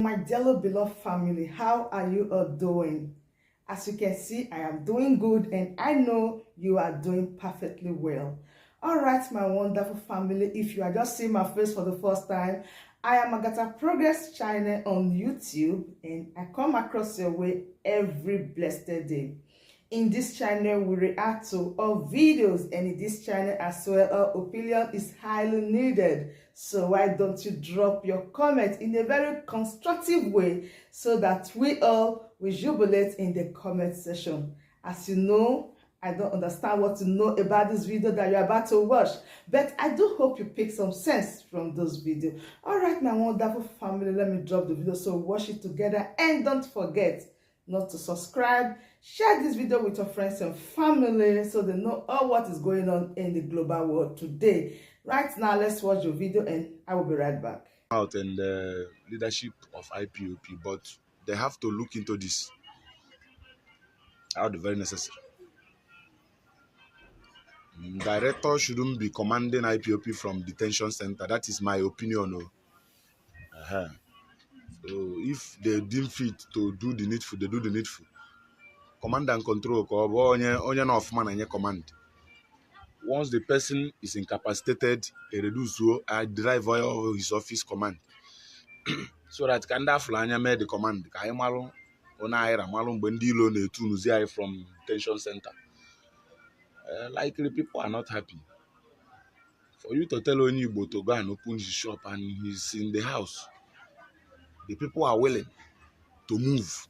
My dearly beloved family, how are you all doing? As you can see, I am doing good and I know you are doing perfectly well. All right, my wonderful family, if you are just seeing my face for the first time, I am Agatha Progress channel on YouTube and I come across your way every blessed day. In this channel, we react to all videos, and in this channel as well, our opinion is highly needed. So why don't you drop your comment in a very constructive way so that we all will jubilate in the comment section. As you know, I don't understand what to know about this video that you're about to watch, but I do hope you pick some sense from those videos. All right, my wonderful family, let me drop the video so watch it together, and don't forget not to subscribe, share this video with your friends and family so they know all what is going on in the global world today. Right now, let's watch your video and I will be right back. Out and the leadership of IPOP, but they have to look into this. How the very necessary. Director shouldn't be commanding IPOP from detention center. That is my opinion. Oh. So if they deem fit to do the needful, they do the needful. Command and control ka ọ bụ onye onye na ọfụma na-enye command. Once the person is incapacitated, e reduce a drive all his office command so that ka ndị afụrụ anya mee the command ka anyị malụ onye anyị ra malụ mgbe ndị ilo na-etunuzi anyị from detention center. Likely people are not happy. For you to tell onye Igbo to go and open his shop and he's in the house, the people are willing to move.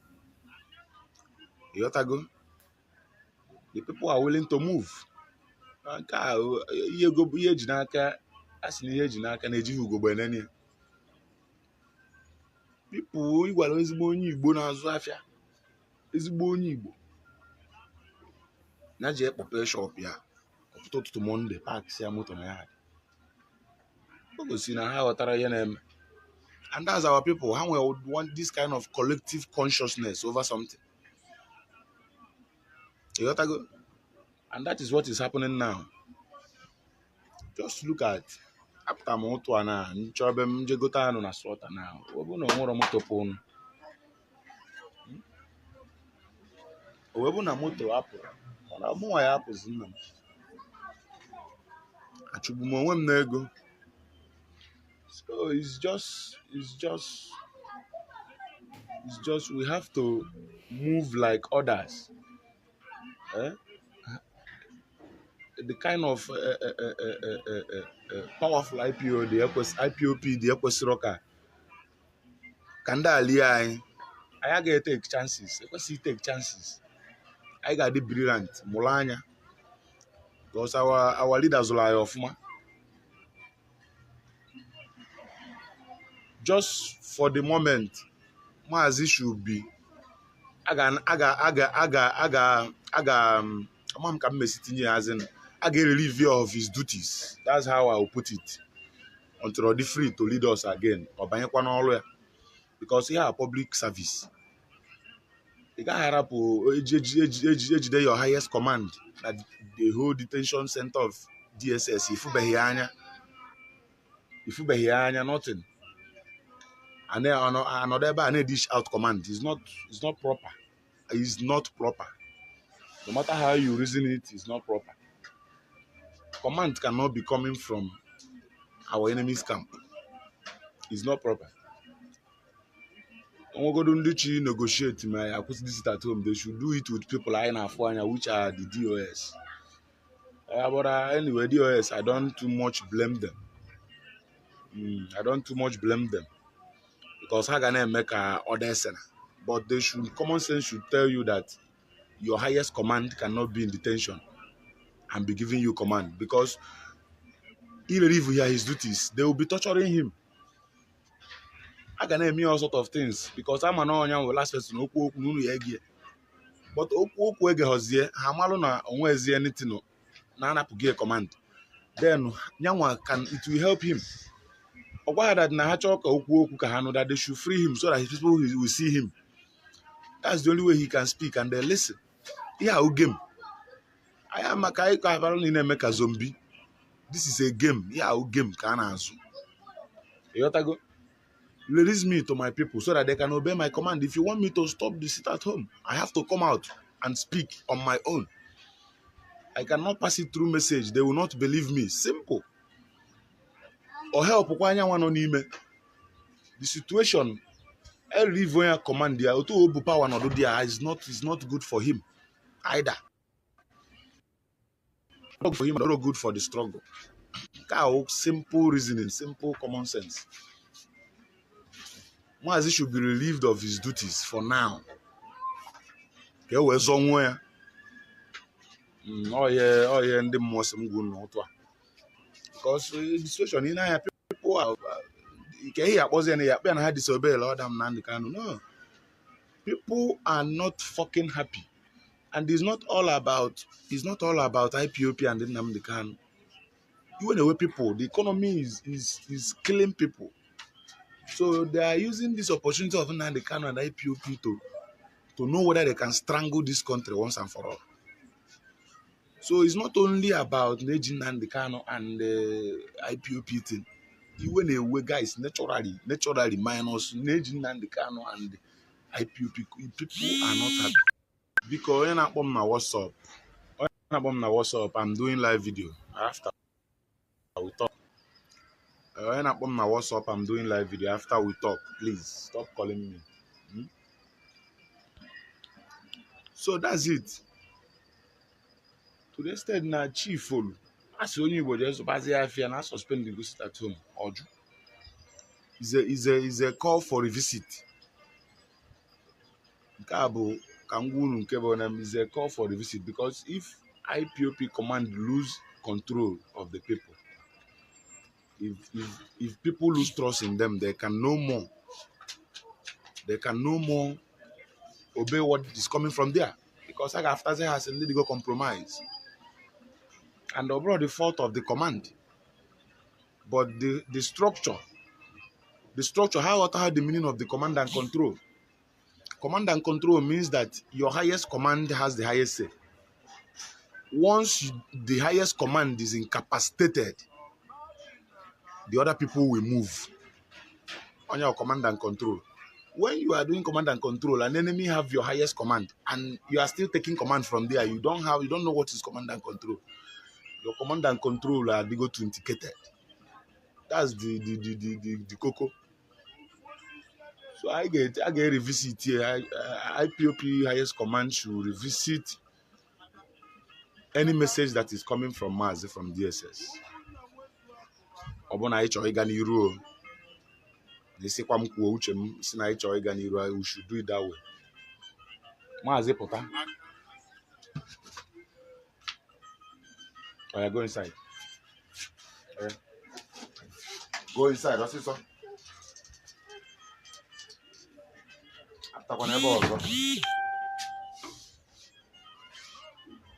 You go? The people are willing to move. Nke a ihe ego ihe eji n'aka a sị na ihe eji n'aka na-ejighị ugogbe enene ya. People ị gwara ezigbo onye Igbo na-azụ afịa, ezigbo onye Igbo ya jee kpọpee shop ya ọpụta ụtụtụ Monday park ya moto na ya o gosi na ha ghọtara ihe na-eme. And that's our people. Ha nwere want this kind of collective consciousness over something. You ghọtago? And that is what is happening now. Just look at apụta m ụtụ a na nchọ ebe m je gote anụ na slaughter na ọ bụ na o nwere moto pụnụ, o wee bụ na moto apụrụ mana mụnwa ya apụzi nna m achụgbu m onwe m n'ego. So it's just we have to move like others, eh? The kind of powerful IPO dị IPOP dị ekwesịrị ka ndị alie anyị anyị agaghị take chances, ekwesịghị take chances. Anyị ga-adị brilliant, mụrụ anya, because our leaders zụrụ anyị ọfụma. Just for the moment, Maazị should be aga aga aga aga aga aga ama m ka m mesi tinye ya azin a ga-relieve of his duties. That's how I will put it until ọ dị free to lead us again, ọ banyekwa n'ọrụ ya, because ihe a public service ị gaghị arapụ eji eji eji eji ejide your highest command na the whole detention center of DSS, ifubeghị ya anya, ifubeghị ya anya, nothing. Anọdụ ebe a na-edish out command is not proper. Is not proper. No matter how you reason it, is not proper. Command cannot be coming from our enemy's camp. It's not proper. Onwegodu ndị chi negotiate ma ya akwụsị this sit at home, they should do it with people anyị na-afụ anya, which are the DOS. But anyway, DOS, I don't too much blame them. I don't too much blame them because ha ga na-eme ka ọ dị esena, but they should, common sense should tell you that your highest command cannot be in detention and be giving you command, because irrelieve here his duties, they will be torturing him. A ga na-eme all sort of things because ama na ọnya nwere last person okwu okwu n'unu ya egie, but okwu okwu egeghozie ha amalụ na onwezie anything na-anapụghị command, then nyanwa can it will help him. Ọ gwa ha that na ha chọọ ka okwu okwu ka ha nụ, that they should free him so that his people will see him. That's the only way he can speak and they listen. Ihe ahụ game anyị ama ka anyị ka abara na ị na-eme ka zombie. This is a game. Ihe ahụ game ka a na-azụ, ịghọtago? Release me to my people so that they can obey my command. If you want me to stop the sit at home, I have to come out and speak on my own. I cannot pass it through message. They will not believe me. Simple. Or help nwa nọ n'ime. The situation, every command there, otu power nọdụ there is not good for him either. Not for him, not good for the struggle. Simple reasoning, simple common sense. Maazị should be relieved of his duties for now. Ka e wee zọnwuo ya. Ọ ihe ndị mmụọ si m gwu n'ụtụ a. Because the situation in here, people are nke ihe akpọzi ya na ya akpọ ya na ha disobey order Nnamdi Kanu. No. People are not fucking happy. And it's not all about IPOP and Nnamdi Kanu. Even the way people, the economy is killing people. So they are using this opportunity of Nnamdi Kanu and IPOP to know whether they can strangle this country once and for all. So it's not only about Nnamdi Kanu and the IPOP thing. Even a way guys naturally minus Nnamdi Kanu and IPOP, people are not happy. Because when I on my WhatsApp, I'm doing live video. After we talk. When I on my WhatsApp, I'm doing live video. After we talk, please stop calling me. So that's it. To the extent na chief olu asị onye Igbo jee zụbazie afịa na suspend the go sit at home ọjụ is a call for revisit. Nke a bụ ka m gwa unu nke bụ na is a call for revisit, because if IPOP command lose control of the people, if people lose trust in them, they can no more obey what is coming from there, because after they has a little compromise. And overall the fault of the command, but the structure, how the meaning of the command and control. Command and control means that your highest command has the highest say. Once the highest command is incapacitated, the other people will move on your command and control. When you are doing command and control, an enemy have your highest command, and you are still taking command from there. You don't know what is command and control. Your command and control are they go to indicated. That's the cocoa. So I get revisit here. IPOP highest command should revisit any message that is coming from Mazi, from DSS. Ọ bụ na anyị chọrọ ịga n'iru o, na-esikwa m kwuo uche m si na anyị chọrọ ịga n'iru, we should do it that way. Maazị pụta. Oh, yeah, go inside. Okay. Go inside, ọsịsọ. Atakwana ebe ọzọ.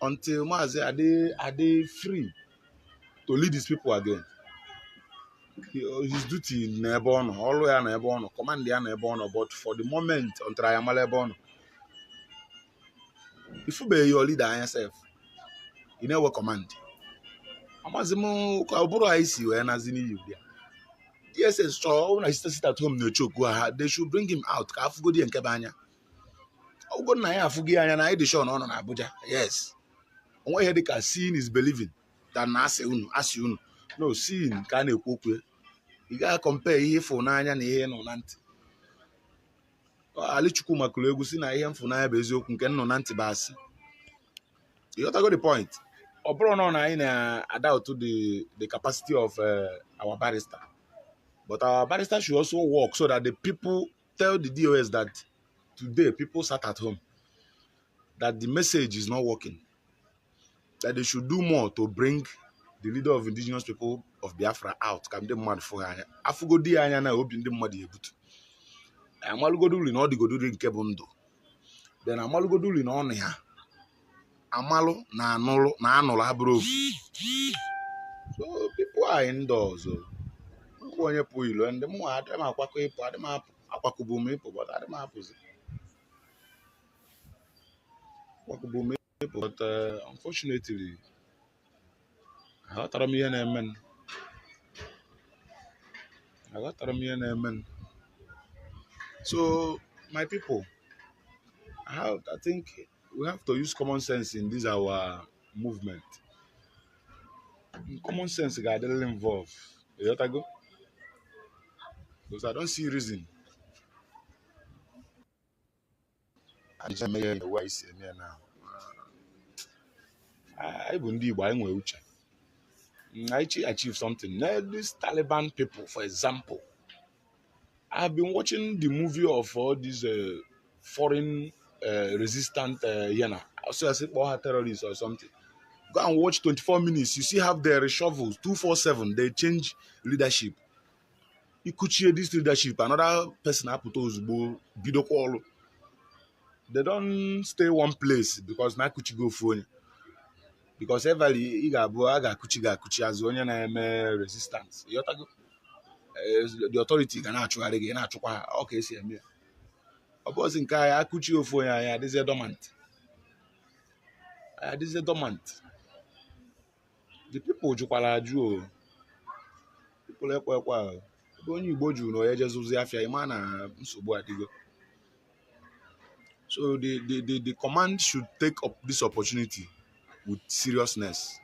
Until Maazị are they free to lead these people again? His duty n'ebe ọ nọ, ọrụ ya n'ebe ọ nọ, command ya n'ebe ọ nọ, but for the moment, until anyị amala ebe ọ nọ. Ifubeghị your leader anya sef, ị na-ewe command. Amazi m ka ọ bụrụ anyị si wee nazi n'iyi bịa. DSS chọrọ ọ na sit at home na-eche okwu ha, they should bring him out ka afụgodi ya nke bụ anya. Ọgụgụ na ya afụghị anya na anyị dị sure na ọ nọ n'Abuja. Yes. Onwe ihe dịka seeing is believing than na asị unu. No, seeing ka a na-ekwu okwu. Ị gaghị compare ihe ịfụnanya na ihe nọ na ntị. Alichukwu makụrụ egwu si na ihe mfụnanya bụ eziokwu nke nọ na ntị bụ asị. You got the point. Ọ bụrụ na anyị na-adoubt the capacity of our barrister, but our barrister should also work so that the people tell the DOS that today people sat at home, that the message is not working, that they should do more to bring the leader of indigenous people of Biafra out. Ka ndị mmadụ fụ anya, afụgodi ya anya na obi ndị mmadụ ebutu. Amalụgoduli na ọ dịgoduli nke bụ ndụ. Then amalụgoduli na ọnụ ya. Amalụ na anụlụ na anụlụ abụrụ ofu. So people are indoors. Nkwu onye pụ ilo ndị mụ adị m akwakọ ịpụ, adị m apụ, akwakọbụ m ịpụ, but adị m apụzi. Akwakọbụ m ịpụ, but unfortunately, aghọtara m ihe na-eme. Aghọtara m ihe na-eme. So my people, I think we have to use common sense in this our movement. Common sense ga-adịrịrị involved. Ịghọtago? Because I don't see reason. Anyị bụ ndị Igbo, anyị nwere uche. Anyị achieve something. Now, these Taliban people, for example, I've been watching the movie of all these foreign resistant yana. Also, I say, terrorists or something. Go and watch 24 minutes. You see how they reshuffle 247. They change leadership. You could share this leadership. Another person apụta ozugbo bidokwa ọrụ. They don't stay one place because na akuchi go ofu onye. Because every ị ga-abụ a ga-akụchi ga-akụchi azụ onye na-eme resistance. Ịghọtago? The authority ga na-achụgharị gị, na-achụkwa ha, ọ ka esi eme ya. Ọ bụzi nke anyị akụchi ofu onye, anyị adịzie dormant. Anyị adịzie dormant. The people jụkwara ajụ o. People ekwe ekwe o. Ebe onye Igbo jụrụ na onye jezụzi afịa, ịma na nsogbu adịgo. So the command should take up this opportunity with seriousness.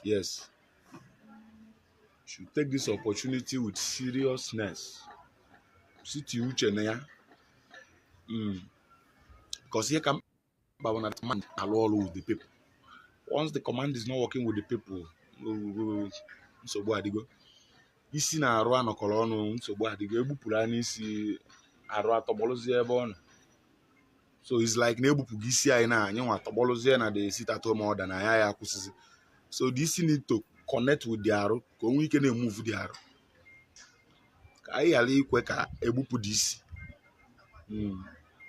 Yes. Should take this opportunity with seriousness. Siti uche na ya. Because here come the command alụ ọrụ with the people. Once the command is not working with the people, nsogbu adịgo. Isi na arụ anọkọrọ ọnụ, nsogbu adịgo. Egbupụrụ anya isi arụ atọgbọlụzie ebe ọ nọ. So it's like na egbupụ gị isi anyị na anyị nwa atọgbọlụzie na the sit at home order na ya ya akwụsịsị. So the isi need to connect with the arụ ka o nwee ike na-emove the arụ. Ka anyị ghara ikwe ka egbupụ the isi.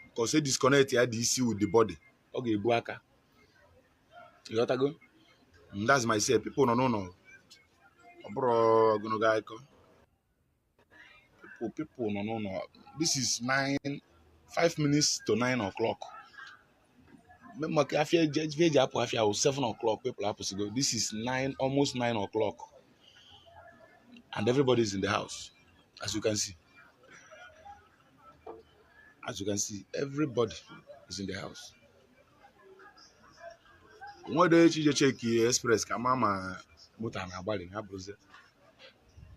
Because e disconnect ya the isi with the body, ọ ga-ebu aka. Ịghọtago? That's my say. People nọ n'ụlọ. Ọ bụrụ ogologo akụkọ. People nọ n'ụlọ. This is 5 minutes to 9 o'clock. Maka afịa eji apụ afịa wụ 7 o'clock, people apụsịgo. This is 9, almost 9 o'clock. And everybody is in the house, as you can see. As you can see, everybody is in the house. Nwere echi je cheki express ka ma ma moto na-agbalị ha bụrụzie.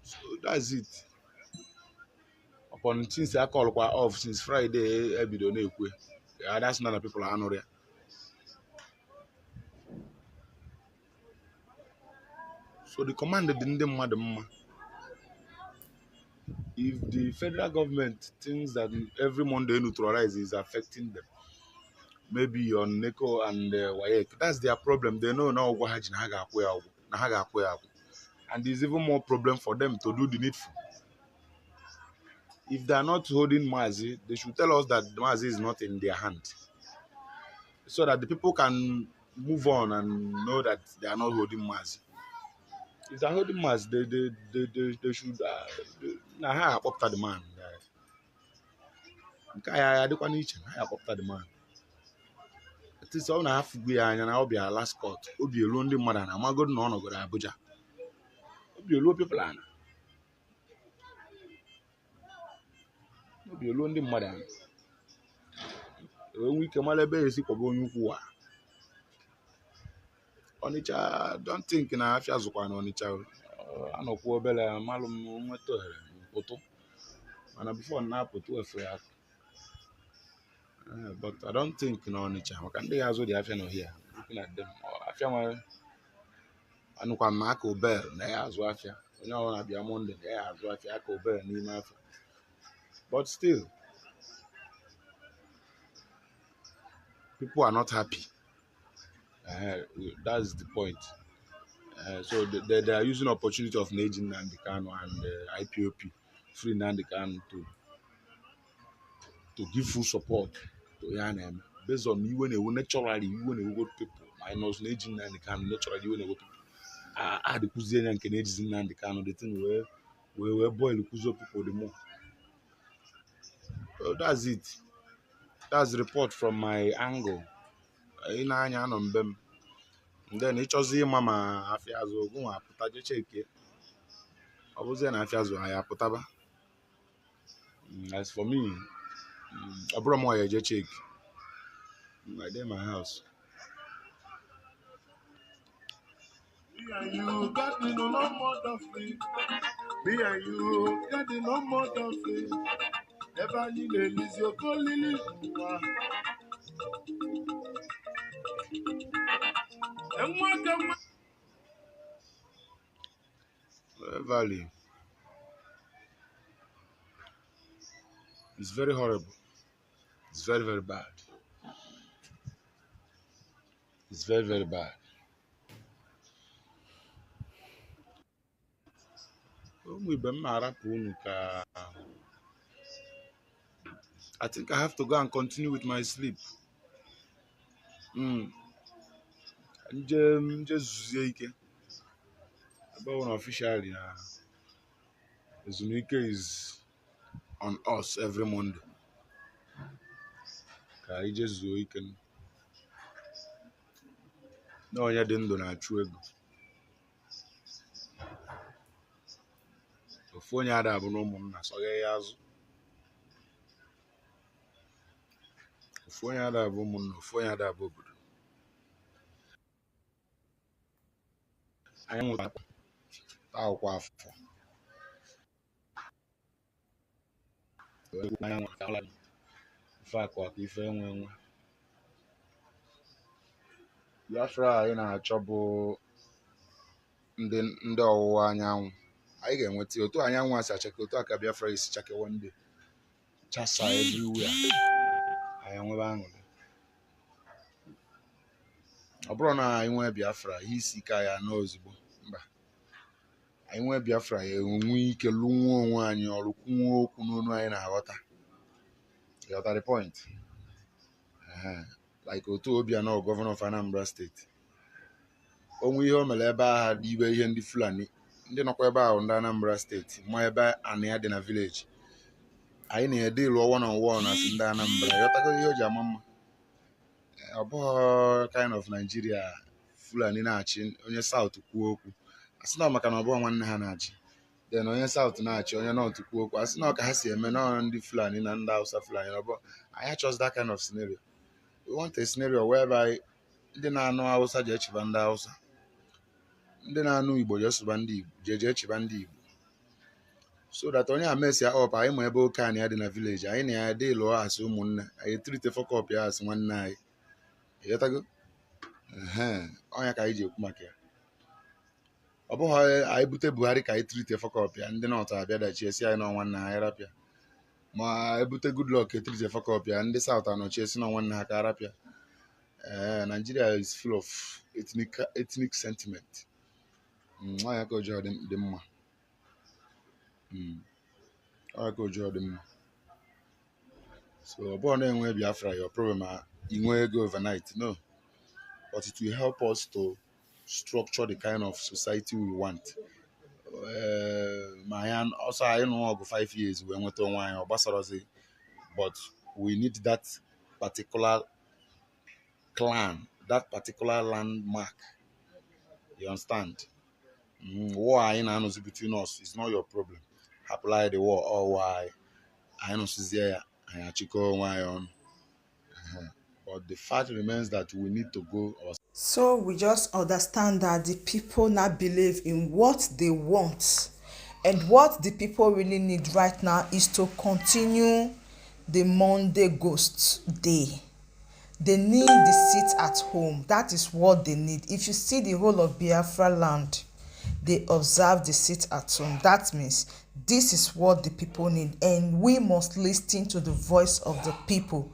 So that's it. Upon since I call kwa off since Friday ebido na-ekwe. That's not the people anụrụ ya. So the command dị ndị mmadụ mma. If the federal government thinks that every Monday neutralize is affecting them, maybe on NECO and WAEC, that's their problem. They know now ụgwọ ha ji na ha ga-akwụ ya ụgwọ, na ha ga-akwụ ya akwụ. And there's even more problem for them to do the needful. If they are not holding Mazi, they should tell us that Mazi is not in their hand, so that the people can move on and know that they are not holding Mazi. If they are holding Mazi, they should na ha akpọpụta the man. Nke a ya adịkwa n'iche na ha akpọpụta the man. At least ọ na-afụgo ya anya na ọ bịara last court, obi eruo ndị mmadụ na amagodo na ọ nọgoro Abuja. Obi eruo people ana. Obi eruo ndị mmadụ ana. Enwe ike mara ebe esi kwaba onye ukwu wa. Ọnịcha, don't think na afịa zụkwa na Ọnịcha. Anọkwu obere malụ m nweta ohere pụtụ. Mana before na-apụtụ efe ya. But I don't think na Ọnịcha maka ndị ga-azụ dị afịa nọ here. Looking at them, afịa nwere anụkwa m aka obel na ya azụ afịa. Onye ọbụla bịa Monday na ya azụ afịa aka obel n'ime afịa. But still, people are not happy. That's the point. So they are using opportunity of Neji Nnamdi Kanu and IPOP, Free Nnamdi Kanu, to give full support to YNM based on iwe na-ewu naturally, iwe na-ewu people minus Neji Nnamdi Kanu naturally iwe na-ewu people. Adịkwuzie ya nke na-ejizi Nnamdi Kanu, the thing wee boil kwuzo people the more. So that's it. That's the report from my angle. Ị na-anya anọ mbe m. Then ịchọzi ịma ma afịa azụ ogun apụta je cheke. Ọ bụzie na afịa azụ anyị apụtaba. As for me, ọ bụrụ m ya eje check. I dey my house. Me and you got me no more duffy. Me and you got the no more duffy. Ebe anyị na-elizi oke olili n'ụwa. Nwa ka nwa. Valley. It's very horrible. It's very, very bad. It's very, very bad. Ụmụ ibe m na-arapụ unu ka I think I have to go and continue with my sleep. Nje nje zuzie ike. Ebe ọ na officially na ezumike is on us every Monday. Ka anyị jee zuo ike. Na onye dị ndụ na-achụ ego. Ofu onye ada abụ na ụmụnna sọghe ya azụ. Ofu onye ada abụ ụmụnna, ofu onye ada abụ obodo. Anyị nwụta taa afọ. Ife akụ aka ife enwe enwe. Biafra anyị na-achọ bụ ndị ọwụwa anyanwụ. Anyị ga-enweta ya. Otu anyanwụ a si achake, otu a ka Biafra esi chake one day. Chasa everywhere. Anyị enwebe aṅụrị. Ọ bụrụ na anyị nwee Biafra, ihe isi ike anyị anọ ozugbo. Mba. Anyị nwee Biafra, ya enwe ike lụnwuo onwe anyị ọrụ, kwunwuo okwu n'onu anyị na-aghọta. You got the point? Like otu Obianọ, governor of Anambra State. Onwe ihe o mere ebe agha dị ibe ihe ndị Fulani ndị nọkwa ebe ahụ ndị Anambra State ma ebe anị ya dị na village. Anyị na-ede ịlụ one on one as ndị Anambra. Ịghọtago ihe o ji ama mma? Ọ bụghị kind of Nigeria Fulani na-achị, onye South kwuo okwu asị na maka na ọ bụghị nwanne ha na-achị. Then onye South na-achị, onye North kwuo okwu asị na ọ ka ha si eme na ndị Fulani na ndị Hausa Fulani na ọ bụ. Anyị achọghị that kind of scenario. We want a scenario whereby ndị na-anụ Hausa ji echiba ndị Hausa, ndị na-anụ Igbo ji esụba ndị Igbo, ji eje echiba ndị Igbo, so that onye a mess ya up, anyị ma ebe oke anyị ya dị na village, anyị na ya dị lụọ asị ụmụnne anyị, treat fuck up ya asị nwanne anyị. Ịghọtago? Ehe, ọnya ka anyị ji ekwu maka ya. Ọ bụghị anyị bute Buhari ka anyị treat fuck up ya, ndị North abịa dachie si anyị nọ nwanne ha, anyị rapịa. Ma ebute Goodluck e treat fuck up ya, ndị South anọchie si nọ nwanne ha ka arapịa. Ee, Nigeria is full of ethnic sentiment. Ọnya ka ọjọọ dị mma. Ọnya ka ọjọọ dị mma. So ọ bụrụ na enwe Biafra, your problem a inwe ego overnight, no, but it will help us to structure the kind of society we want. Ma anyị ọsọ anyị nụọ ọgụ 5 years wee nweta onwe anyị, ọ gbasarazi, but we need that particular clan, that particular landmark, you understand? War anyị na-anọzi between us is not your problem. Hapụla anyị the war. All war anyị anyị nụsịzie ya, anyị achịkọ onwe anyị ọnụ. But the fact remains that we need to go our So we just understand that the people now believe in what they want. And what the people really need right now is to continue the Monday Ghost Day. They need the sit at home. That is what they need. If you see the whole of Biafra land, they observe the sit at home. That means this is what the people need, and we must listen to the voice of the people,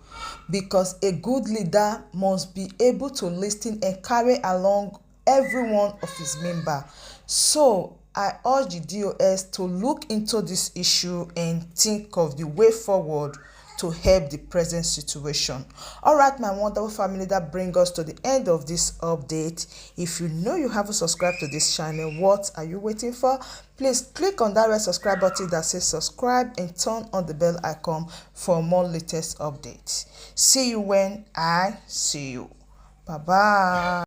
because a good leader must be able to listen and carry along every one of his member. So I urge the DOS to look into this issue and think of the way forward to help the present situation. All right, my wonderful family, that brings us to the end of this update. If you know you haven't subscribed to this channel, what are you waiting for? Please click on that red subscribe button that says subscribe and turn on the bell icon for more latest updates. See you when I see you. Bye bye.